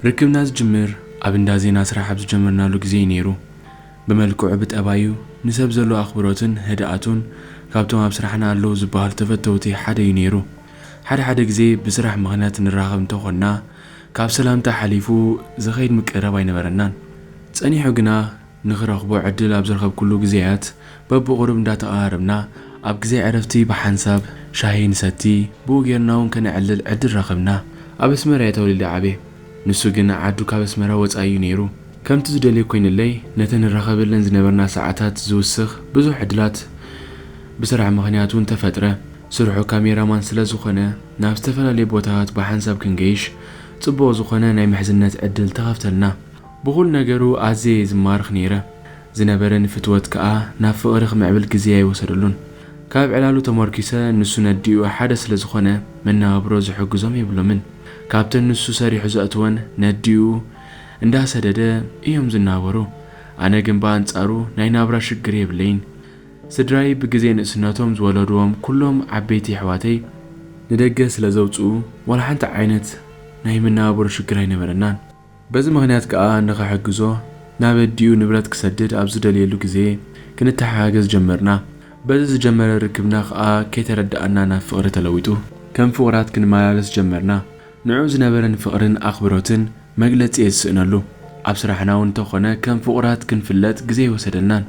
ርክብና ዝጅምር ኣብ እንዳ ዜና ስራሕ ኣብ ዝጀመርናሉ ግዜ እዩ ነይሩ። ብመልክዑ ብጠባዩ ንሰብ ዘሎ ኣኽብሮትን ህድኣቱን ካብቶም ኣብ ስራሕና ኣለዉ ዝበሃሉ ተፈተውቲ ሓደ እዩ ነይሩ። ሓደ ሓደ ግዜ ብስራሕ ምኽንያት ንራኸብ እንተኾንና ካብ ሰላምታ ሓሊፉ ዝኸይድ ምቅርራብ ኣይነበረናን። ጸኒሑ ግና ንኽረኽቦ ዕድል ኣብ ዝረኸብኩሉ ግዜያት በብቑሩብ እንዳተቐራረብና ኣብ ግዜ ዕረፍቲ ብሓንሳብ ሻሂ ንሰቲ፣ ብኡ ጌርና እውን ከነዕልል ዕድል ረኸብና። ኣብ ኣስመራ እየ ተወሊደ ዓብየ። ንሱ ግን ዓዱ ካብ ኣስመራ ወጻኢ እዩ ነይሩ። ከምቲ ዝደልዮ ኮይንለይ ነተን ንራኸበለን ዝነበርና ሰዓታት ዝውስኽ ብዙሕ ዕድላት ብስራሕ ምኽንያት እውን ተፈጥረ። ስርሑ ካሜራማን ስለ ዝኾነ ናብ ዝተፈላለየ ቦታታት ብሓንሳብ ክንገይሽ ጽቡቕ ዝኾነ ናይ ምሕዝነት ዕድል ተኸፍተልና። ብኹሉ ነገሩ ኣዝየ እየ ዝማረኽ ነይረ። ዝነበረኒ ፍትወት ከኣ ናብ ፍቕሪ ክምዕብል ግዜ ኣይወሰደሉን። ካብ ዕላሉ ተመርኪሰ ንሱ ነዲኡ ሓደ ስለ ዝኾነ መነባብሮ ዝሕግዞም የብሎምን። ካብተን ንሱ ሰሪሑ ዘእትወን ነዲኡ እንዳሰደደ እዮም ዝናበሩ። ኣነ ግን ብኣንጻሩ ናይ ናብራ ሽግር የብለይን። ስድራይ ብግዜ ንእስነቶም ዝወለድዎም ኩሎም ዓበይቲ ኣሕዋተይ ንደገ ስለ ዘውጽኡ ዋላ ሓንቲ ዓይነት ናይ መነባብሮ ሽግር ኣይነበረናን። በዚ ምኽንያት ከኣ ንኽሕግዞ ናብ ኣዲኡ ንብረት ክሰድድ ኣብ ዝደልየሉ ግዜ ክንተሓጋገዝ ጀመርና። በዚ ዝጀመረ ርክብና ከኣ ከይተረድኣና ናብ ፍቕሪ ተለዊጡ። ከም ፍቑራት ክንመላለስ ጀመርና። ንዕኡ ዝነበረን ፍቕርን ኣኽብሮትን መግለጺ እየ ዝስእነሉ። ኣብ ስራሕና እውን እንተኾነ ከም ፍቑራት ክንፍለጥ ግዜ ኣይወሰደልናን።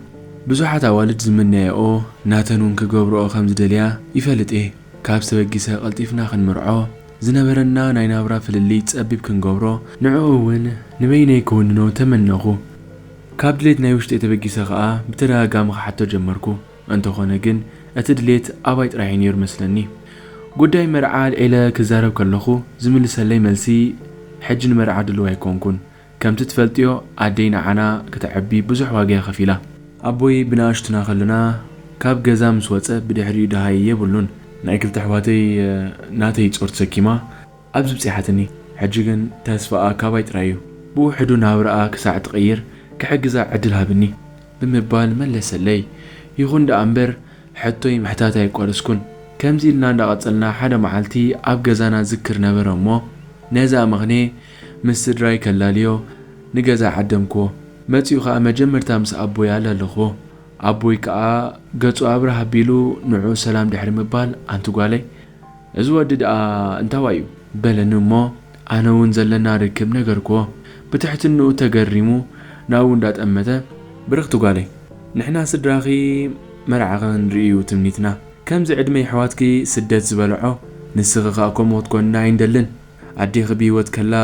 ብዙሓት ኣዋልድ ዝምነያኦ ናተን እውን ክገብርኦ ከም ዝደልያ ይፈልጥ እየ። ካብ ዝተበጊሰ ቀልጢፍና ክንምርዖ፣ ዝነበረና ናይ ናብራ ፍልልይ ጸቢብ ክንገብሮ፣ ንዕኡ እውን ንበይነይ ክውንኖ ተመነኹ። ካብ ድሌት ናይ ውሽጠይ ተበጊሰ ከኣ ብተደጋጋሚ ክሓቶ ጀመርኩ። እንተኾነ ግን እቲ ድሌት ኣባይ ጥራሕ እዩ ነይሩ መስለኒ። ጉዳይ መርዓ ኣልዒለ ክዛረብ ከለኹ ዝምልሰለይ መልሲ ሕጂ ንመርዓ ድሉው ኣይኮንኩን። ከምቲ ትፈልጥዮ ኣደይ ንዓና ከተዕቢ ብዙሕ ዋጋ እያ ከፊላ። ኣቦይ ብንኣሽቱና ከለና ካብ ገዛ ምስ ወጸ ብድሕሪኡ ደሃይ የብሉን። ናይ ክልተ ኣሕዋተይ ናተይ ጾር ተሰኪማ ኣብዚ ብጺሓትኒ። ሕጂ ግን ተስፋኣ ካባይ ጥራይ እዩ። ብውሕዱ ናብራኣ ክሳዕ ትቕይር ክሕግዛ ዕድል ሃብኒ ብምባል መለሰለይ። ይኹን ደኣ እምበር ሕቶይ ምሕታት ኣይቋረጽኩን። ከምዚ ኢልና እንዳቐጸልና ሓደ መዓልቲ ኣብ ገዛና ዝክር ነበረ እሞ ነዛ መኽኔ ምስ ስድራይ ከላልዮ ንገዛ ዓደምክዎ። መጺኡ ኸኣ መጀመርታ ምስ ኣቦይ ኣላለኽዎ። ኣቦይ ከኣ ገጹ ኣብርህ ኣቢሉ ንዕኡ ሰላም ድሕሪ ምባል፣ ኣንቲ ጓለይ፣ እዚ ወዲ ደኣ እንታዋይ እዩ? በለኒ እሞ ኣነ እውን ዘለና ርክብ ነገርክዎ። ብትሕትንኡ ተገሪሙ ናብኡ እንዳጠመተ፣ ብርኽቲ ጓለይ፣ ንሕና ስድራኺ መርዓኺ ክንርኢ እዩ ትምኒትና። ከምዚ ዕድመ የሕዋትኪ ስደት ዝበልዖ፣ ንስኺ ኸኣ ከምኡ ክትኮንና ኣይንደልን። ኣዴኺ ብህይወት ከላ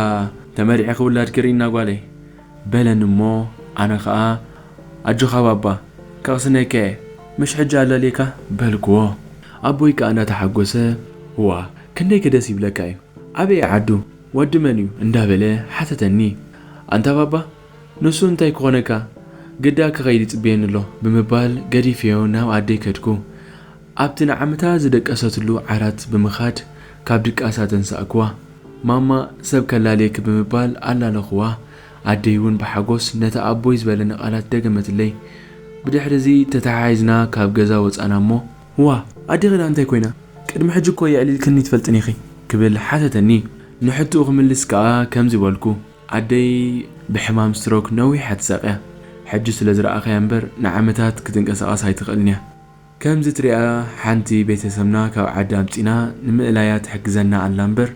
ተመርዒኺ ውላድኪ ርኢና ጓለይ። በለኒ እሞ ኣነ ኸኣ ኣጆኻ ባባ ከቕስነካ እየ፣ ምሽ ሕጂ ኣላልየካ በልክዎ። ኣቦይ ከኣ እንዳተሓጎሰ፣ ዋ ክንደይከ ደስ ይብለካ እዩ፣ ኣበይ ዓዱ፣ ወዲ መን እዩ እንዳበለ ሓተተኒ። ኣንታ ባባ ንሱ እንታይ ክኾነካ፣ ግዳ ክኸይድ ይጽበየኒ ኣሎ ብምባል ገዲፈዮ ናብ ኣደይ ከድኩ። ኣብቲ ንዓመታ ዝደቀሰትሉ ዓራት ብምኻድ ካብ ድቃሳ ተንሳእክዋ። ማማ ሰብ ከላልየኪ ብምባል ኣላለኽዋ። ኣደይ እውን ብሓጎስ ነቲ ኣቦይ ዝበለኒ ቃላት ደገመትለይ። ብድሕሪ እዚ ተተሓሒዝና ካብ ገዛ ወጻና እሞ፣ ዋ ኣዴኺ ደኣ እንታይ ኮይና? ቅድሚ ሕጂ እኮ የዕሊልክኒ ትፈልጥን ኢኺ ክብል ሓተተኒ። ንሕቶኡ ክምልስ ከኣ ከምዚ በልኩ፣ ኣደይ ብሕማም ስትሮክ ነዊሕ እያ ትሳቕያ። ሕጂ ስለ ዝረኣኻያ እምበር ንዓመታት ክትንቀሳቐስ ኣይትኽእልን እያ። ከምዚ ትሪኣ ሓንቲ ቤተሰብና ካብ ዓዲ ኣምጺና ንምእላያ ትሕግዘና ኣላ እምበር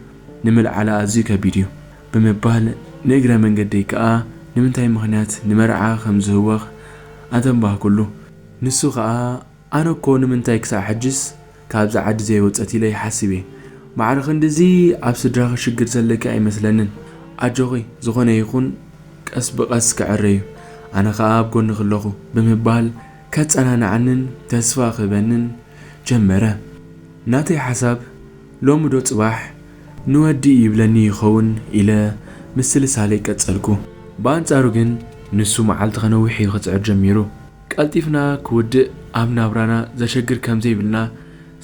ንምልዓላ ኣዝዩ ከቢድ እዩ ብምባል ንእግረ መንገደይ ከኣ ንምንታይ ምኽንያት ንመርዓ ከም ዝህወኽ ኣተንባህኩሉ። ንሱ ከኣ ኣነ እኮ ንምንታይ ክሳዕ ሕጅስ ካብዚ ዓዲ ዘይወጸት ኢለ ይሓስብ እየ። ማዕረ ክንድዚ ኣብ ስድራኺ ሽግር ዘለኪ ኣይመስለንን። ኣጆኺ ዝኾነ ይኹን ቀስ ብቐስ ክዕረ እዩ። ኣነ ኸኣ ኣብ ጎንኺ ኣለኹ ብምባል ከጸናንዓንን ተስፋ ክህበንን ጀመረ። ናተይ ሓሳብ ሎሚ ዶ ጽባሕ ንወዲ ይብለኒ ይኸውን ኢለ ምስልሳለይ ቀጸልኩ። ብኣንጻሩ ግን ንሱ መዓልቲ ከነውሕ እዩ ክጽዕር ጀሚሩ። ቀልጢፍና ክውድእ ኣብ ናብራና ዘሸግር ከም ዘይብልና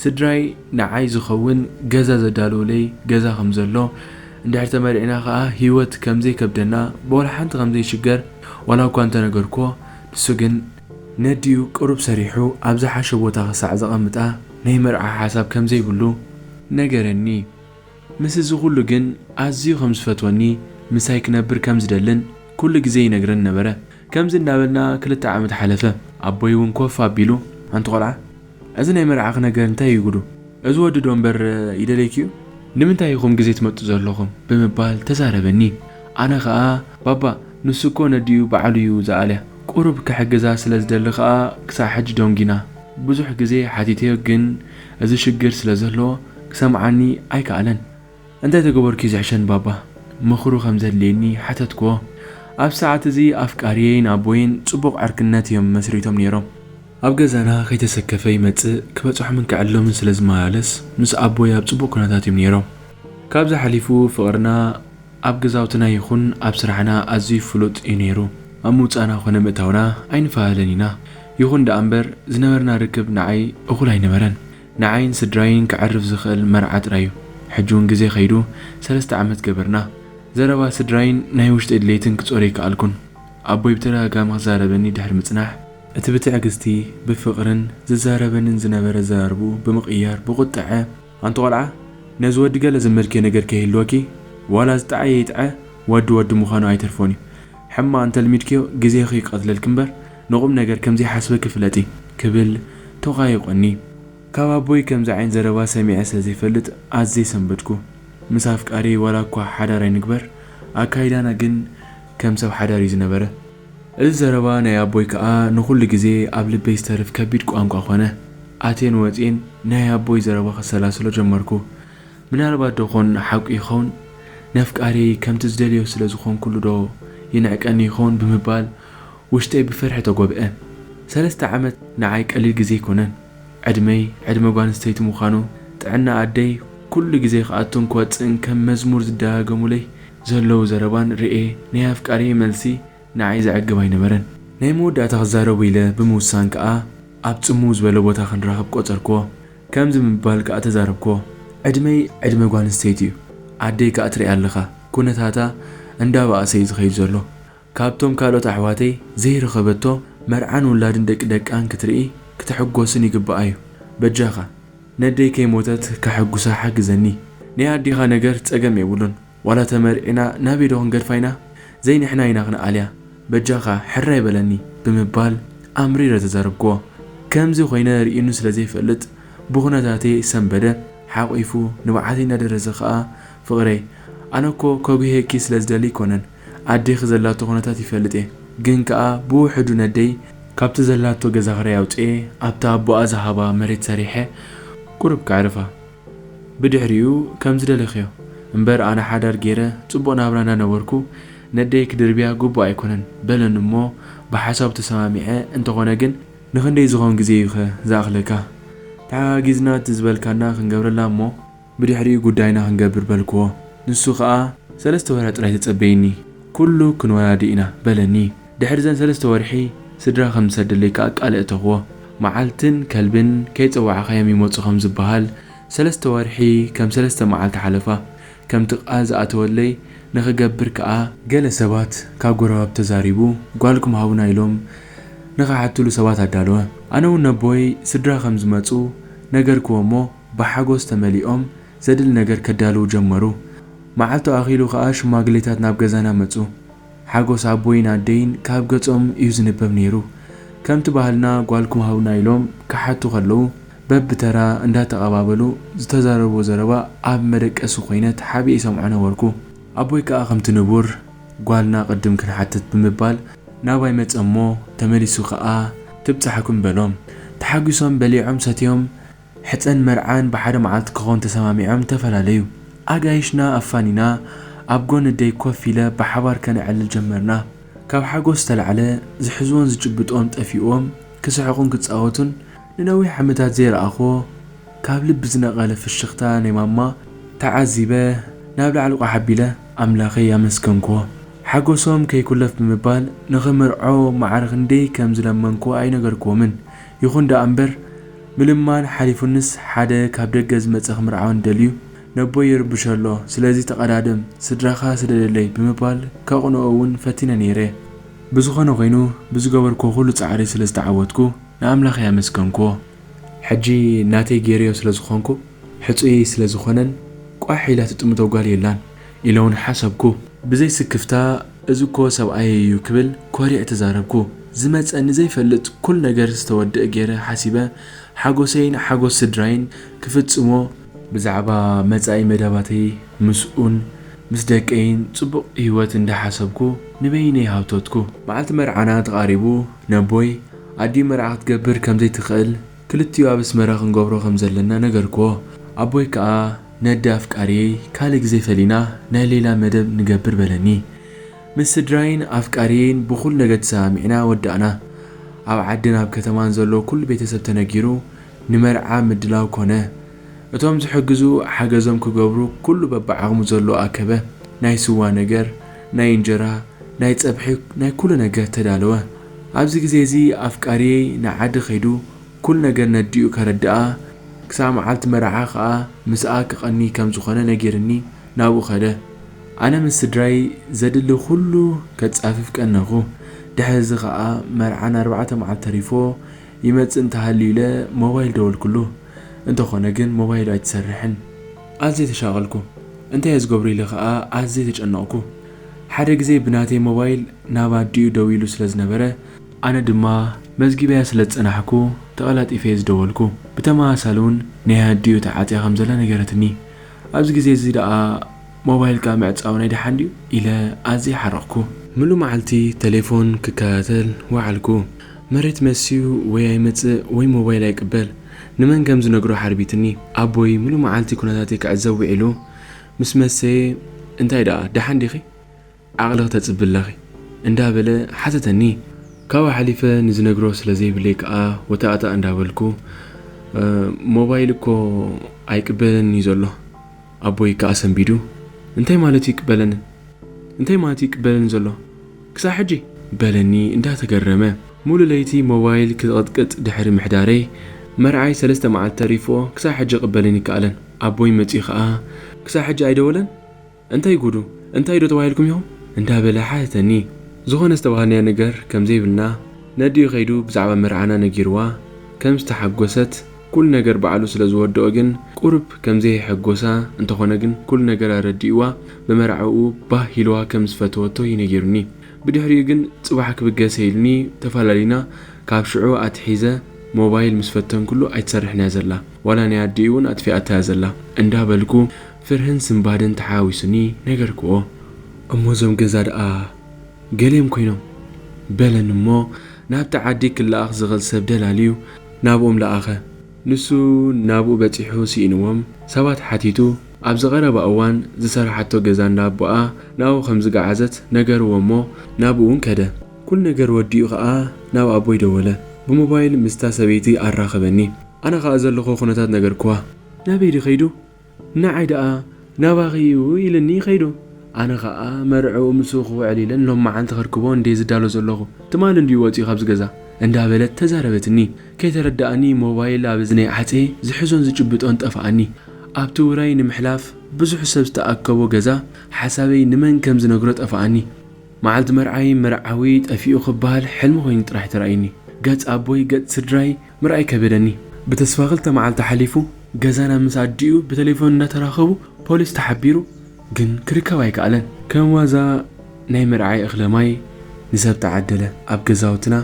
ስድራይ ንዓይ ዝኸውን ገዛ ዘዳለውለይ ገዛ ከም ዘሎ እንድሕር ተመርዒና ኸኣ ህይወት ከም ዘይከብደና ብወላ ሓንቲ ከም ዘይሽገር ዋላ እኳ እንተነገርክዎ ንሱ ግን ነዲኡ ቅሩብ ሰሪሑ ኣብ ዝሓሸ ቦታ ክሳዕ ዘቐምጣ ናይ መርዓ ሓሳብ ከም ዘይብሉ ነገረኒ። ምስ እዚ ኩሉ ግን ኣዝዩ ከም ዝፈትወኒ ምሳይ ክነብር ከም ዝደልን ኩሉ ግዜ ይነግረን ነበረ። ከምዚ እንዳበልና ክልተ ዓመት ሓለፈ። ኣቦይ እውን ኮፍ ኣቢሉ፣ "ኣንቲ ቆልዓ፣ እዚ ናይ መርዓኺ ነገር እንታይ እዩ ጉዱ? እዚ ወዲ ዶ እምበር ይደልየኪ እዩ? ንምንታይ ኢኹም ግዜ ትመጡ ዘለኹም?" ብምባል ተዛረበኒ። ኣነ ኸኣ፣ "ባባ፣ ንሱ እኮ ነዲኡ ባዕሉ እዩ ዝኣልያ። ቁሩብ ክሕግዛ ስለ ዝደሊ ኸኣ ክሳዕ ሕጂ ደንጒና። ብዙሕ ግዜ ሓቲተዮ፣ ግን እዚ ሽግር ስለ ዘለዎ ክሰምዓኒ ኣይከኣለን። እንታይ ተገበርኩ እዩ ዝሕሸን ባባ?" ምኽሩ ከም ዘድልየኒ ሓተትክዎ። ኣብ ሰዓት እዚ ኣፍቃሪየይን ኣቦይን ጽቡቕ ዕርክነት እዮም መስሪቶም ነይሮም። ኣብ ገዛና ከይተሰከፈ ይመጽእ፣ ክበጽሖምን ክዕልሎምን ስለ ዝመላለስ፣ ምስ ኣቦይ ኣብ ጽቡቕ ኩነታት እዮም ነይሮም። ካብዚ ሓሊፉ ፍቕርና ኣብ ገዛውትና ይኹን ኣብ ስራሕና ኣዝዩ ፍሉጥ እዩ ነይሩ። ኣብ ምውጻእና ኮነ ምእታውና ኣይንፈላለን ኢና። ይኹን ደኣ እምበር ዝነበርና ርክብ ንዓይ እኹል ኣይነበረን። ንዓይን ስድራይን ከዕርፍ ዝኽእል መርዓ ጥራይ እዩ። ሕጂ እውን ግዜ ከይዱ ሰለስተ ዓመት ገበርና። ዘረባ ስድራይን ናይ ውሽጠይ ድሌትን ክጾር ኣይከኣልኩን። ኣቦይ ብተደጋጋሚ ክዛረበኒ ድሕሪ ምጽናሕ፣ እቲ ብትዕግስቲ፣ ብፍቕርን ዝዛረበንን ዝነበረ ኣዘራርባኡ ብምቕያር ብቑጥዐ፣ "ኣንቲ ቆልዓ፣ ነዚ ወዲ ገለ ዘመድክዮ ነገር ከይህልወኪ፣ ዋላ ዝጠዓየ ይጥዐ፣ ወዲ ወዲ ምዃኑ ኣይተርፎን እዩ። ሕማቕ እንተልሚድክዮ ግዜኺ ይቐትለልኪ እምበር ንቑም ነገር ከም ዘይሓስበኪ ፍለጢ" ክብል ተቋይቖኒ። ካብ ኣቦይ ከምዚ ዓይነት ዘረባ ሰሚዐ ስለ ዘይፈልጥ ኣዝየ ሰንበድኩ። ምስ ኣፍቃሪየይ ዋላ እኳ ሓዳር ኣይንግበር፣ ኣካይዳና ግን ከም ሰብ ሓዳር እዩ ዝነበረ። እዚ ዘረባ ናይ ኣቦይ ከኣ ንኹሉ ግዜ ኣብ ልበይ ዝተርፍ ከቢድ ቋንቋ ኮነ። ኣትየን ወጽየን ናይ ኣቦይ ዘረባ ከሰላስሎ ጀመርኩ። ምናልባት ዶ ኾን ሓቁ ይኸውን? ነፍቃሪየይ ከምቲ ዝደልዮ ስለ ዝኾንኩሉ ዶ ይንዕቀኒ ይኸውን? ብምባል ውሽጠይ ብፍርሒ ተጎብአ። ሰለስተ ዓመት ንዓይ ቀሊል ግዜ ኣይኮነን። ዕድመይ ዕድመ ጓል ኣንስተይቲ ምዃኑ፣ ጥዕና ኣደይ ኩሉ ግዜ ክኣቱን ክወጽእን ከም መዝሙር ዝደጋገሙለይ ዘለዉ ዘረባን ርእየ ናይ ኣፍቃሪየይ መልሲ ንዓይ ዘዕግብ ኣይነበረን። ናይ መወዳእታ ክዛረቡ ኢለ ብምውሳን ከኣ ኣብ ጽምው ዝበለ ቦታ ክንራኸብ ቆጸርክዎ። ከምዚ ብምባል ከኣ ተዛረብክዎ። ዕድመይ ዕድመ ጓል ኣንስተይቲ እዩ። ኣደይ ከኣ ትሪኣ ኣለኻ። ኩነታታ እንዳበኣሰ እዩ ዝኸይድ ዘሎ። ካብቶም ካልኦት ኣሕዋተይ ዘይረኸበቶ መርዓን ውላድን ደቂ ደቃን ክትርኢ ክትሕጎስን ይግብኣ እዩ። በጃኻ ነደይ ከይሞተት ከሐጉሳ ሓግዘኒ። ናይ ኣዴኻ ነገር ጸገም የብሉን። ዋላ ተመርዒና ናበይ ዶ ክንገድፋ ኢና? ዘይንሕና ኢና ክንኣልያ። በጃኻ ሕራይ በለኒ ብምባል ኣምሪረ ተዛረብክዎ። ከምዚ ኮይነ ርእዩኒ ስለ ዘይፈልጥ ብኹነታተይ ሰንበደ። ሓቒፉ ንብዓተይ እናደረዘ ከኣ፣ "ፍቕረይ፣ ኣነ እኮ ከጉህየኪ ስለ ዝደሊ ኣይኮነን፣ ኣዴኺ ዘላቶ ኩነታት ይፈልጥ እየ። ግን ከኣ ብውሕዱ ነደይ ካብቲ ዘላቶ ገዛ ክራይ ኣውጽኤ ኣብታ ኣቦኣ ዝሃባ መሬት ሰሪሐ ቁሩብ ከዕርፋ። ብድሕሪኡ ከም ዝደለኽዮ እምበር ኣነ ሓዳር ገይረ ጽቡቕ ናብራ እናነበርኩ ነደይ ክድርብያ ግቡእ ኣይኮነን" በለኒ እሞ ብሓሳቡ ተሰማሚዐ። "እንተኾነ ግን ንኽንደይ ዝኾን ግዜ እዩኸ ዝኣኽለካ? ተሓጋጊዝና እቲ ዝበልካና ክንገብረላ እሞ ብድሕሪኡ ጉዳይና ክንገብር" በልክዎ። ንሱ ኸኣ "ሰለስተ ወርሒ ጥራይ ተጸበይኒ፣ ኩሉ ክንወዳድእ ኢና" በለኒ። ድሕሪ ዘን ሰለስተ ወርሒ ስድራ ከም ዝሰደለይ ከኣ ቃል ኣእተኽዎ። መዓልትን ከልብን ከይጸዋዕካዮም ይመጹ ከም ዝበሃል፣ ሰለስተ ወርሒ ከም ሰለስተ መዓልቲ ሓለፋ። ከምቲ ቃል ዝኣተወለይ ንኽገብር ከኣ፣ ገለ ሰባት ካብ ጎረባብቲ ተዛሪቡ፣ ጓልኩም ሃቡና ኢሎም ንኽሓትሉ ሰባት ኣዳለወ። ኣነ እውን ነቦይ ስድራ ከም ዝመጹ ነገርክዎ እሞ፣ ብሓጎስ ተመሊኦም ዘድሊ ነገር ከዳልዉ ጀመሩ። መዓልቱ ኣኺሉ ከኣ ሽማግሌታት ናብ ገዛና መጹ። ሓጎስ ኣቦይን ኣደይን ካብ ገጾም እዩ ዝንበብ ነይሩ። ከምቲ ባህልና ጓልኩም ሃቡና ኢሎም ክሓቱ ከለዉ፣ በብተራ እንዳተቐባበሉ ዝተዛረብዎ ዘረባ ኣብ መደቀሲ ኮይነ ተሓቢኤ ይሰምዖ ነበርኩ። ኣቦይ ከኣ ከምቲ ንቡር፣ "ጓልና ቅድም ክንሓትት" ብምባል ናባይ መጸ እሞ፣ ተመሊሱ ከኣ "ትብጻሕኩም" በሎም። ተሓጒሶም በሊዖም ሰትዮም፣ ሕጸን መርዓን ብሓደ መዓልቲ ክኾን ተሰማሚዖም ተፈላለዩ። ኣጋይሽና ኣፋኒና ኣብ ጎኒ ኣደይ ኮፍ ኢለ ብሓባር ከነዕልል ጀመርና። ካብ ሓጎስ ዝተላዕለ ዝሕዝዎን ዝጭብጥዎን ጠፊእዎም ክስሕቑን ክጻወቱን ንነዊሕ ዓመታት ዘይረኣኽዎ ካብ ልቢ ዝነቐለ ፍሽኽታ ናይ ማማ ተዓዚበ ናብ ላዕሊ ቋሕ ኣቢለ ኣምላኸይ ኣመስገንክዎ። ሓጎሶም ከይኩለፍ ብምባል ንኽምርዖ ማዕረ ክንደይ ከም ዝለመንክዎ ኣይነገርክዎምን። ይኹን ደኣ እምበር ምልማን ሓሊፉንስ ሓደ ካብ ደገ ዝመጸ ክምርዓወኒ ደልዩ፣ "ነቦይ ይርብሽ ኣሎ፣ ስለዚ ተቐዳደም፣ ስድራኻ ስደደለይ" ብምባል ከቕንኦ እውን ፈቲነ ነይረ። ብዝኾነ ኮይኑ፣ ብዝገበርክዎ ኩሉ ጻዕሪ ስለ ዝተዓወትኩ ንኣምላኸይ ኣመስገንክዎ። ሕጂ ናተይ ገይረዮ ስለ ዝኾንኩ፣ ሕጹየይ ስለ ዝኾነን ቋሕ ኢላ ትጥምቶ ጓል የላን ኢለ እውን ሓሰብኩ። ብዘይ ስክፍታ፣ "እዚ እኮ ሰብኣየይ እዩ" ክብል ኮሪዕ ተዛረብኩ። ዝመጸኒ ዘይፈልጥ ኩል ነገር ዝተወደአ ገይረ ሓሲበ፣ ሓጎሰይን ሓጎስ ስድራይን ክፍጽሞ፣ ብዛዕባ መጻኢ መደባተይ ምስኡን ምስ ደቀይን ጽቡቕ ህይወት እንዳሓሰብኩ ንበይነይ ሃብተትኩ። መዓልቲ መርዓና ተቓሪቡ፣ ነቦይ ኣዲኡ መርዓ ክትገብር ከም ዘይትኽእል፣ ክልቲኡ ኣብ ኣስመራ ክንገብሮ ከም ዘለና ነገርክዎ። ኣቦይ ከኣ፣ "ነዲ ኣፍቃሪየይ ካልእ ግዜ ፈሊና ናይ ሌላ መደብ ንገብር" በለኒ። ምስ ስድራይን ኣፍቃሪየይን ብኹሉ ነገር ተሰማሚዕና ወዳእና። ኣብ ዓድን ኣብ ከተማን ዘሎ ኩሉ ቤተሰብ ተነጊሩ ንመርዓ ምድላው ኮነ። እቶም ዝሕግዙ ሓገዞም ክገብሩ ኩሉ በብዓቕሙ ዘሎ ኣከበ። ናይ ስዋ ነገር፣ ናይ እንጀራ፣ ናይ ጸብሒ፣ ናይ ኩሉ ነገር ተዳለወ። ኣብዚ ግዜ እዚ ኣፍቃሪየይ ንዓዲ ከይዱ ኩሉ ነገር ነዲኡ ከረድኣ፣ ክሳዕ መዓልቲ መርዓ ከኣ ምስኣ ክቐኒ ከም ዝኾነ ነጊርኒ ናብኡ ከደ። ኣነ ምስ ስድራይ ዘድሊ ኩሉ ከጻፍፍ ቀነኹ። ድሕሪ እዚ ከኣ መርዓ ንኣርባዕተ መዓልቲ ተሪፎ ይመጽእ እንተሃልዩ ኢለ ሞባይል ደወልኩሉ። እንተኾነ ግን ሞባይሉ ኣይትሰርሕን። ኣዝየ ተሻቐልኩ። እንታይ እየ ዝገብሮ ኢለ ከኣ ኣዝየ ተጨነቕኩ። ሓደ ግዜ ብናተይ ሞባይል ናብ ኣዲኡ ደዊሉ ስለ ዝነበረ፣ ኣነ ድማ መዝጊበያ ስለ ዝጸናሕኩ ተቐላጢፈ እየ ዝደወልኩ። ብተመሳሳሊ እውን ናይ ኣዲኡ ተዓጽያ ከም ዘላ ነገረትኒ። ኣብዚ ግዜ እዚ ደኣ ሞባይልካ ምዕጻው ናይ ደሓን ድዩ? ኢለ ኣዝየ ሓረቕኩ። ምሉእ መዓልቲ ተሌፎን ክከታተል ወዓልኩ። መሬት መስዩ ወይ ኣይመጽእ ወይ ሞባይል ኣይቅበል። ንመን ከም ዝነግሮ ሓርቢትኒ። ኣቦይ ምሉእ መዓልቲ ኩነታተይ ክዕዘብ ውዒሉ ምስ መሰየ፣ "እንታይ ደኣ ደሓን ዲኺ? ዓቕሊ ክተጽቢ ኣለኺ?" እንዳበለ ሓተተኒ። ካብኡ ሓሊፈ ንዝነግሮ ስለ ዘይብለይ ከኣ ወታእታእ እንዳበልኩ፣ "እ፣ ሞባይል እኮ ኣይቅበለንን እዩ ዘሎ። ኣቦይ ከኣ ሰንቢዱ። እንታይ ማለት እዩ ይቅበለንን? እንታይ ማለት እዩ ይቅበለንን ዘሎ? ክሳብ ሕጂ?" በለኒ እንዳተገረመ። ሙሉ ለይቲ ሞባይል ክቕጥቅጥ ድሕሪ ምሕዳረይ፣ መርዓይ ሰለስተ መዓልቲ ተሪፍዎ ክሳብ ሕጂ ክቕበለኒ ይከኣለን። ኣቦይ መጺኡ ከኣ፣ "ክሳብ ሕጂ ኣይደወለን? እንታይ ጉዱ? እንታይ ዶ ተባሂልኩም ኢኹም?" እንዳበለ ሓተተኒ። ዝኾነ ዝተባሃልናዮ ነገር ከም ዘይብልና፣ ነዲኡ ከይዱ ብዛዕባ መርዓና ነጊርዋ ከም ዝተሓጎሰት፣ ኩሉ ነገር ባዕሉ ስለ ዝወደኦ ግን ቁሩብ ከም ዘየሐጎሳ፣ እንተኾነ ግን ኩሉ ነገር ኣረዲእዋ፣ ብመርዓኡ ባህ ኢልዋ ከም ዝፈተወቶ እዩ ነጊሩኒ። ብድሕሪኡ ግን ጽባሕ ክብገስ ኢሉኒ ተፈላለዩና። ካብ ሽዑ ኣትሒዘ ሞባይል ምስ ፈተንኩሉ ኣይትሰርሕን እያ ዘላ። ዋላ ናይ ኣዲኡ እውን ኣጥፊኣታ እያ ዘላ እንዳበልኩ ፍርህን ስንባደን ተሓዋዊሱኒ ነገርክዎ። እሞ እዞም ገዛ ደኣ ገሊኦም ኮይኖም? በለኒ እሞ ናብቲ ዓዲ ክለኣኽ ዝኽእል ሰብ ደላልዩ ናብኦም ለኣኸ። ንሱ ናብኡ በጺሑ ስኢንዎም ሰባት ሓቲቱ፣ ኣብዚ ቀረባ እዋን ዝሰርሓቶ ገዛ እንዳ ኣቦኣ ናብኡ ከም ዝገዓዘት ነገርዎ እሞ ናብኡ እውን ከደ። ኩሉ ነገር ወዲኡ ኸኣ ናብ ኣቦይ ደወለ። ብሞባይል ምስታ ሰበይቲ ኣራኸበኒ። ኣነ ኸኣ ዘለኹዎ ኩነታት ነገርክዋ። "ናበይ ድዩ ከይዱ? ንዓይ ደኣ ናባኺ እዩ" ኢሉኒ ከይዱ። ኣነ ኸኣ መርዕኡ ምስኡ ክውዕል ኢለ ሎም መዓልቲ ከርክቦ እንድየ ዝዳሎ ዘለኹ። ትማሊ እንድዩ ወጺኡ ካብዚ ገዛ እንዳበለት ተዛረበትኒ። ከይተረድኣኒ ሞባይል ኣብ እዝነይ ዓጽየ ዝሕዞን ዝጭብጦን ጠፍኣኒ። ኣብቲ ውራይ ንምሕላፍ ብዙሕ ሰብ ዝተኣከቦ ገዛ ሓሳበይ ንመን ከም ዝነግሮ ጠፍኣኒ። መዓልቲ መርዓይ መርዓዊ ጠፊኡ ክበሃል ሕልሚ ኮይኑ ጥራሕ ተራእዩኒ። ገጽ ኣቦይ፣ ገጽ ስድራይ ምርኣይ ከበደኒ። ብተስፋ ክልተ መዓልቲ ሓሊፉ፣ ገዛና ምስ ኣዲኡ ብቴሌፎን እንዳተራኸቡ ፖሊስ ተሓቢሩ፣ ግን ክርከብ ኣይከኣለን። ከም ዋዛ ናይ መርዓይ እኽለ ማይ ንሰብ ተዓደለ። ኣብ ገዛውትና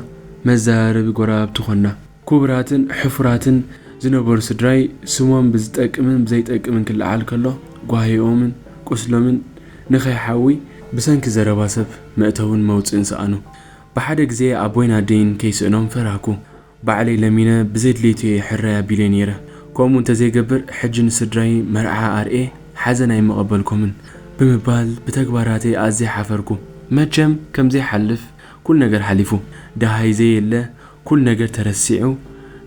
መዘራረቢ ጎረባብቲ ኾንና። ክቡራትን ሕፉራትን ዝነበሩ ስድራይ ስሞም ብዝጠቅምን ብዘይጠቅምን ክለዓል ከሎ፣ ጓህዮምን ቁስሎምን ንኸይሓዊ ብሰንኪ ዘረባ ሰብ መእተውን መውጽእን ሰኣኑ። ብሓደ ግዜ ኣቦይን ኣደይን ከይስእኖም ፈራህኩ። ባዕለይ ለሚነ ብዘይ ድሌቱ እየ ሕራይ ኣቢለዮ ነይረ። ከምኡ እንተዘይገብር፣ ሕጂ ንስድራይ መርዓ ኣርኤ ሓዘን ኣይምቐበልኩምን ብምባል ብተግባራተይ ኣዝየ ሓፈርኩ። መቸም ከምዘይሓልፍ ኩሉ ነገር ሓሊፉ። ደሃይ ዘየለ፣ ኩሉ ነገር ተረሲዑ፣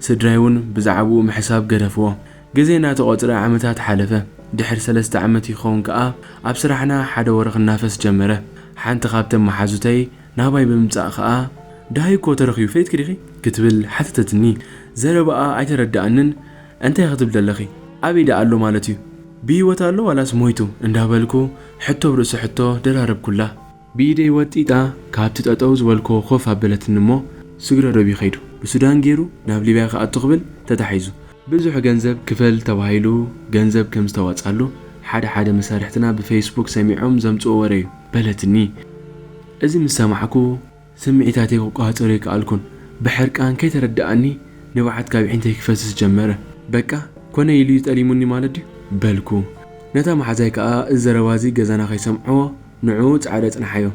ስድራይ እውን ብዛዕባኡ ምሕሳብ ገደፍዎ። ግዜ እናተቖጽረ ዓመታት ሓለፈ። ድሕሪ ሰለስተ ዓመት ይኸውን ከኣ ኣብ ስራሕና ሓደ ወረ ክናፈስ ጀመረ። ሓንቲ ካብተን መሓዙተይ ናባይ ብምምጻእ ከኣ፣ "ደሃይ እኮ ተረኺቡ፣ ፈሊጥኪ ዲኺ?" ክትብል ሓተተትኒ። ዘረባኣ ኣይተረድኣንን። "እንታይ ክትብሊ ኣለኺ? ኣበይ ደኣ ኣሎ ማለት እዩ? ብህይወት ኣሎ ዋላስ ሞይቱ?" እንዳበልኩ ሕቶ ብርእሲ ሕቶ ደራረብኩላ። ብኢደይ ወጢጣ ካብቲ ጠጠው ዝበልኩዎ ኮፍ ኣበለትኒ እሞ፣ ስግረዶብ እዩ ከይዱ። ብሱዳን ገይሩ ናብ ሊብያ ክኣቱ ክብል ተታሒዙ። ብዙሕ ገንዘብ ክፈል ተባሂሉ ገንዘብ ከም ዝተዋጻሉ ሓደ ሓደ መሳርሕትና ብፌስቡክ ሰሚዖም ዘምጽኦ ወረ እዩ በለትኒ። እዚ ምስ ሰማዕኩ ስምዒታተይ ክቆጻጸሮ ኣይከኣልኩን። ብሕርቃን ከይተረድኣኒ ንብዓት ካብ ኣዒንተይ ክፈስስ ጀመረ። በቃ ኮነ ኢሉ እዩ ጠሊሙኒ ማለት ድዩ በልኩ። ነታ መሓዛይ ከኣ እዚ ዘረባ እዚ ገዛና ከይሰምዕዎ ንዕኡ ጻዕዳ ጽንሓዮ።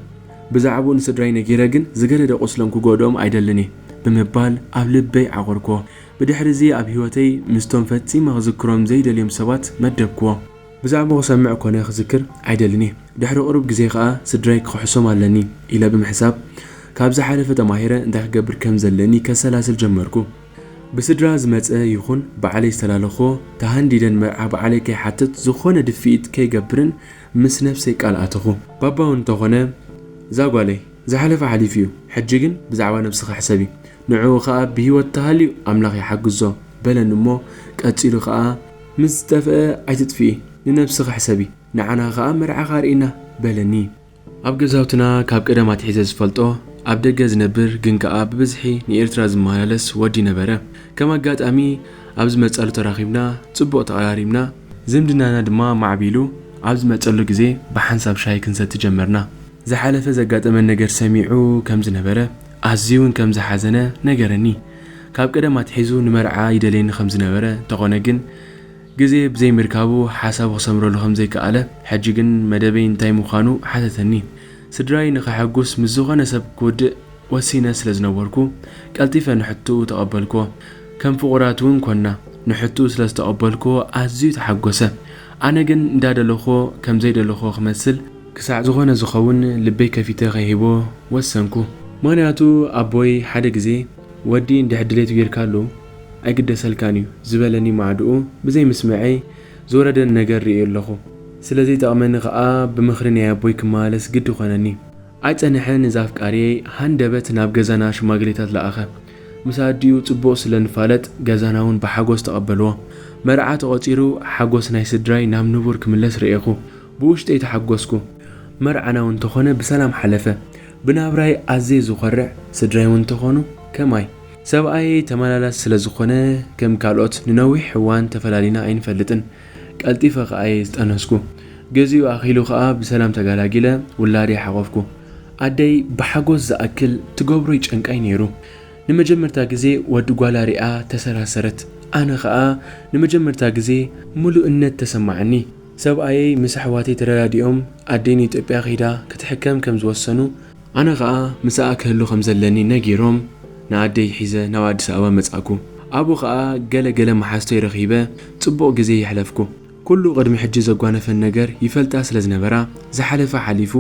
ብዛዕባኡ ንስድራይ ነጊረ ግን ዝገደደ ቁስሎም ክጎድኦም ኣይደልን እየ ብምባል ኣብ ልበይ ዓቖርክዎ። ብድሕሪ እዚ ኣብ ህይወተይ ምስቶም ፈጺመ ክዝክሮም ዘይደልዮም ሰባት መደብክዎ። ብዛዕባኡ ክሰምዕ ኮነ ክዝክር ኣይደልን እየ። ድሕሪ ቁሩብ ግዜ ከኣ ስድራይ ክኽሕሶም ኣለኒ ኢለ ብምሕሳብ ካብ ዝሓለፈ ተማሂረ እንታይ ክገብር ከም ዘለኒ ከሰላስል ጀመርኩ። ብስድራ ዝመጸ ይኹን ባዕለይ ዝተላለኽዎ ተሃንዲደን መርዓ ባዕለይ ከይሓትት ዝኾነ ድፍኢት ከይገብርን ምስ ነብሰይ ቃል ኣተኹ። ባባ እውን እንተኾነ እዛ ጓለይ ዝሓለፈ ሓሊፉ እዩ፣ ሕጂ ግን ብዛዕባ ነብስኺ ሕሰቢ፣ ንዕኡ ኸኣ ብህይወት ተሃልዩ ኣምላኽ ይሓግዞ በለኒ እሞ ቀጺሉ ኸኣ ምስ ዝጠፍአ ኣይትጥፍኢ፣ ንነብስኺ ሕሰቢ፣ ንዓና ኸኣ መርዓኻ ኣርእና በለኒ። ኣብ ገዛውትና ካብ ቀደም ኣትሒዘ ዝፈልጦ ኣብ ደገ ዝነብር ግን ከኣ ብብዝሒ ንኤርትራ ዝመላለስ ወዲ ነበረ። ከም ኣጋጣሚ ኣብ ዝመጸሉ ተራኺብና ጽቡቕ ተቐራሪብና፣ ዝምድናና ድማ ማዕቢሉ ኣብ ዝመጸሉ ግዜ ብሓንሳብ ሻሂ ክንሰቲ ጀመርና። ዝሓለፈ ዘጋጠመን ነገር ሰሚዑ ከም ዝነበረ ኣዝዩ እውን ከም ዝሓዘነ ነገረኒ። ካብ ቀደም ኣትሒዙ ንመርዓ ይደልየኒ ከም ዝነበረ እንተኾነ ግን ግዜ ብዘይምርካቡ ሓሳቡ ክሰምረሉ ከም ዘይከኣለ፣ ሕጂ ግን መደበይ እንታይ ምዃኑ ሓተተኒ። ስድራይ ንኸሐጉስ ምስ ዝኾነ ሰብ ክውድእ ወሲነ ስለ ዝነበርኩ ቀልጢፈ ንሕትኡ ተቐበልክዎ። ከም ፍቑራት እውን ኮንና። ንሕትኡ ስለ ዝተቐበልክዎ ኣዝዩ ተሓጎሰ። ኣነ ግን እንዳደለኽዎ ከም ዘይደለኽዎ ክመስል ክሳዕ ዝኾነ ዝኸውን ልበይ ከፊተ ከይህቦ ወሰንኩ። ምኽንያቱ ኣቦይ ሓደ ግዜ ወዲ እንድሕር ድሌቱ ጌርካሉ ኣይግደሰልካን እዩ ዝበለኒ ማዕድኡ ብዘይምስምዐይ ዝወረደኒ ነገር ርእየ ኣለኹ። ስለ ዘይጠቕመኒ ከኣ ብምኽሪ ናይ ኣቦይ ክመላለስ ግዲ ኮነኒ። ኣይጸንሐን እዚ ኣፍቃሪየይ ሃንደበት ናብ ገዛና ሽማግሌታት ለኣኸ። ምስ ኣዲኡ ጽቡቕ ስለ ንፋለጥ ገዛና እውን ብሓጎስ ተቐበልዎ። መርዓ ተቖጺሩ ሓጎስ ናይ ስድራይ ናብ ንቡር ክምለስ ርእየኹ። ብውሽጠይ ተሓጎስኩ። መርዓና እውን እንተኾነ ብሰላም ሓለፈ። ብናብራይ ኣዝየ ዝኾርዕ፣ ስድራይ እውን እንተኾኑ ከማይ። ሰብኣየይ ተመላላሲ ስለ ዝኾነ ከም ካልኦት ንነዊሕ እዋን ተፈላሊና ኣይንፈልጥን። ቀልጢፈ ከኣ እየ ዝጠነስኩ። ግዚኡ ኣኺሉ ከኣ ብሰላም ተገላጊለ ውላደይ ሓቖፍኩ። ኣደይ ብሓጎስ ዝኣክል ትገብሮ ይጨንቃይ ነይሩ። ንመጀመርታ ግዜ ወዲ ጓላ ሪኣ ተሰራሰረት። ኣነ ከኣ ንመጀመርታ ግዜ ምሉእነት ተሰማዓኒ። ሰብኣየይ ምስ ኣሕዋተይ ተረዳዲኦም ኣደይ ንኢትዮጵያ ከይዳ ክትሕከም ከም ዝወሰኑ፣ ኣነ ከኣ ምስኣ ክህሉ ከም ዘለኒ ነጊሮም ንኣደይ ሒዘ ናብ ኣዲስ ኣበባ መጻእኩ። ኣብኡ ከኣ ገለ ገለ መሓዝተይ ረኺበ ጽቡቕ ግዜ የሕለፍኩ። ኩሉ ቅድሚ ሕጂ ዘጓነፈን ነገር ይፈልጣ ስለ ዝነበራ፣ ዝሓለፈ ሓሊፉ፣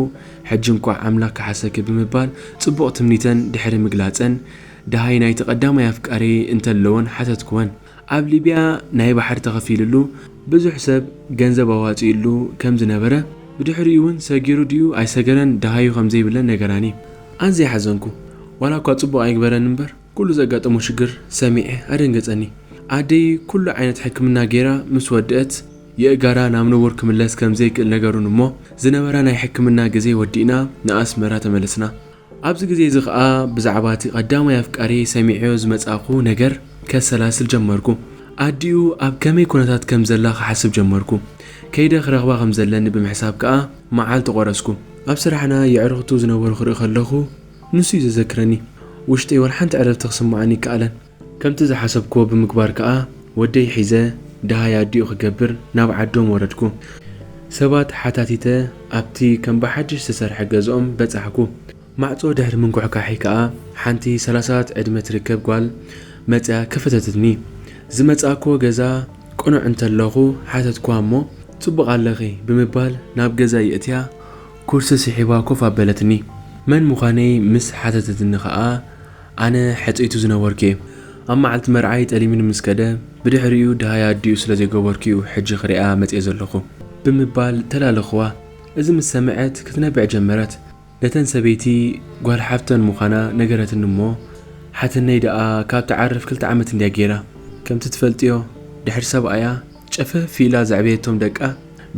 ሕጂ እንቋዕ ኣምላኽ ከሓሰኪ ብምባል ጽቡቕ ትምኒተን ድሕሪ ምግላጸን፣ ደሃይ ናይቲ ቀዳማይ ኣፍቃሪ እንተለወን ሓተትክወን። ኣብ ሊብያ ናይ ባሕሪ ተኸፊልሉ፣ ብዙሕ ሰብ ገንዘብ ኣዋጺኡሉ ከም ዝነበረ፣ ብድሕሪኡ እውን ሰጊሩ ድዩ ኣይሰገረን ደሃዩ ከም ዘይብለን ነገራኒ። ኣዝየ ሓዘንኩ። ዋላ እኳ ጽቡቕ ኣይግበረን እምበር፣ ኩሉ ዘጋጠሞ ሽግር ሰሚዐ ኣደንገጸኒ። ኣደይ ኩሉ ዓይነት ሕክምና ገይራ ምስ ወድአት፣ የእጋራ ናብ ንቡር ክምለስ ከም ዘይክእል ነገሩን እሞ፣ ዝነበራ ናይ ሕክምና ግዜ ወዲእና ንኣስመራ ተመለስና። ኣብዚ ግዜ እዚ ኸኣ ብዛዕባ እቲ ቀዳማይ ኣፍቃሪ ሰሚዐዮ ዝመጻእኩ ነገር ከሰላስል ጀመርኩ። ኣዲኡ ኣብ ከመይ ኩነታት ከም ዘላ ክሓስብ ጀመርኩ። ከይደ ክረኽባ ከም ዘለኒ ብምሕሳብ ከኣ መዓልቲ ቆረጽኩ። ኣብ ስራሕና የዕሩኽቱ ዝነበሩ ክርኢ ከለኹ ንሱ እዩ ዘዘክረኒ። ውሽጠይ ወላ ሓንቲ ዕረፍቲ ክስምዓኒ ኣይከኣለን። ከምቲ ዝሓሰብክዎ ብምግባር ከኣ ወደይ ሒዘ ደሃይ ኣዲኡ ክገብር ናብ ዓዶም ወረድኩ። ሰባት ሓታቲተ ኣብቲ ከም ብሓድሽ ዝተሰርሐ ገዝኦም በጻሕኩ። ማዕጾ ድሕሪ ምንኩሕካሐይ ከኣ ሓንቲ ሰላሳታት ዕድመ ትርከብ ጓል መጺኣ ከፈተትኒ። ዝመጻእክዎ ገዛ ቅኑዕ እንተለኹ ሓተትክዋ እሞ፣ ጽቡቕ ኣለኺ ብምባል ናብ ገዛ የእትያ ኩርሲ ስሒባ ኮፍ ኣበለትኒ። መን ምዃነይ ምስ ሓተተትኒ ከኣ ኣነ ሕጽይቱ ዝነበርኩ እየ። ኣብ መዓልቲ መርዓይ ጠሊሙኒ ምስ ከደ፣ ብድሕሪኡ ደሃይ ኣዲኡ ስለ ዘይገበርኩ እዩ ሕጂ ክሪኣ መጺኤ ዘለኹ ብምባል ተላለኽዋ። እዚ ምስ ሰምዐት ክትነብዕ ጀመረት። ነተን ሰበይቲ ጓል ሓፍተን ምዃና ነገረትኒ እሞ፣ ሓትነይ ደኣ ካብ ትዓርፍ ክልተ ዓመት እንድያ ገይራ። ከምቲ ትፈልጥዮ፣ ድሕሪ ሰብኣያ ጨፈፍ ኢላ ዘዕበየቶም ደቃ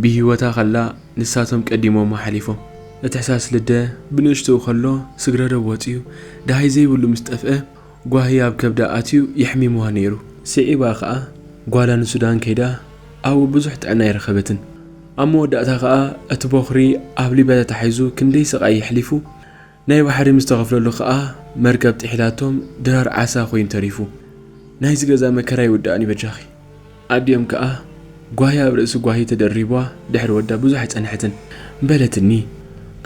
ብህይወታ ከላ ንሳቶም ቀዲሞማ ሓሊፎም። እቲ ሕሳስ ልደ ብንእሽትኡ ከሎ ስግረዶብ ወጺኡ፣ ደሃይ ዘይብሉ ምስ ጠፍአ፣ ጓሂ ኣብ ከብዳ ኣትዩ የሕሚምዋ ነይሩ። ስዒባ ከኣ ጓላ ንሱዳን ከይዳ ኣብኡ ብዙሕ ጥዕና ኣይረኸበትን። ኣብ መወዳእታ ከኣ እቲ ቦኽሪ ኣብ ሊብያ ተታሒዙ ክንደይ ስቓይ የሕሊፉ፣ ናይ ባሕሪ ምስ ተኸፍለሉ ከኣ መርከብ ጥሒላቶም ድራር ዓሳ ኮይኑ ተሪፉ። ናይዚ ገዛ መከራ ይውዳእን እዩ በጃኺ። ኣዲኦም ከኣ ጓሂ ኣብ ርእሲ ጓሂ ተደሪብዋ ድሕሪ ወዳ ብዙሕ ኣይጸንሐትን። በለትኒ።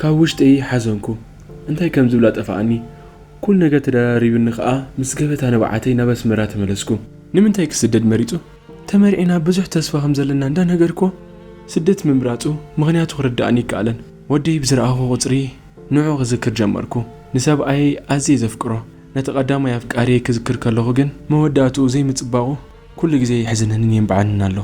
ካብ ውሽጠይ ሓዘንኩ። እንታይ ከም ዝብላ ጠፋኣኒ። ኩሉ ነገር ተደራሪቡኒ ከኣ ምስ ገበታ ንብዓተይ ናብ ኣስመራ ተመለስኩ። ንምንታይ ክስደድ መሪጹ? ተመርዒና ብዙሕ ተስፋ ከም ዘለና እንዳነገርኩዎ ስደት ምምራጹ ምኽንያቱ ክርድኣኒ ይከኣለን። ወደይ ብዝረኣኹ ቁጽሪ ንዑ ክዝክር ጀመርኩ። ንሰብኣየይ ኣዝየ ዘፍቅሮ ነቲ ቀዳማይ ኣፍቃሪየይ ክዝክር ከለኹ ግን መወዳእትኡ ዘይምጽባቑ ኩሉ ግዜ የሕዝነንን የንብዓንን ኣሎ።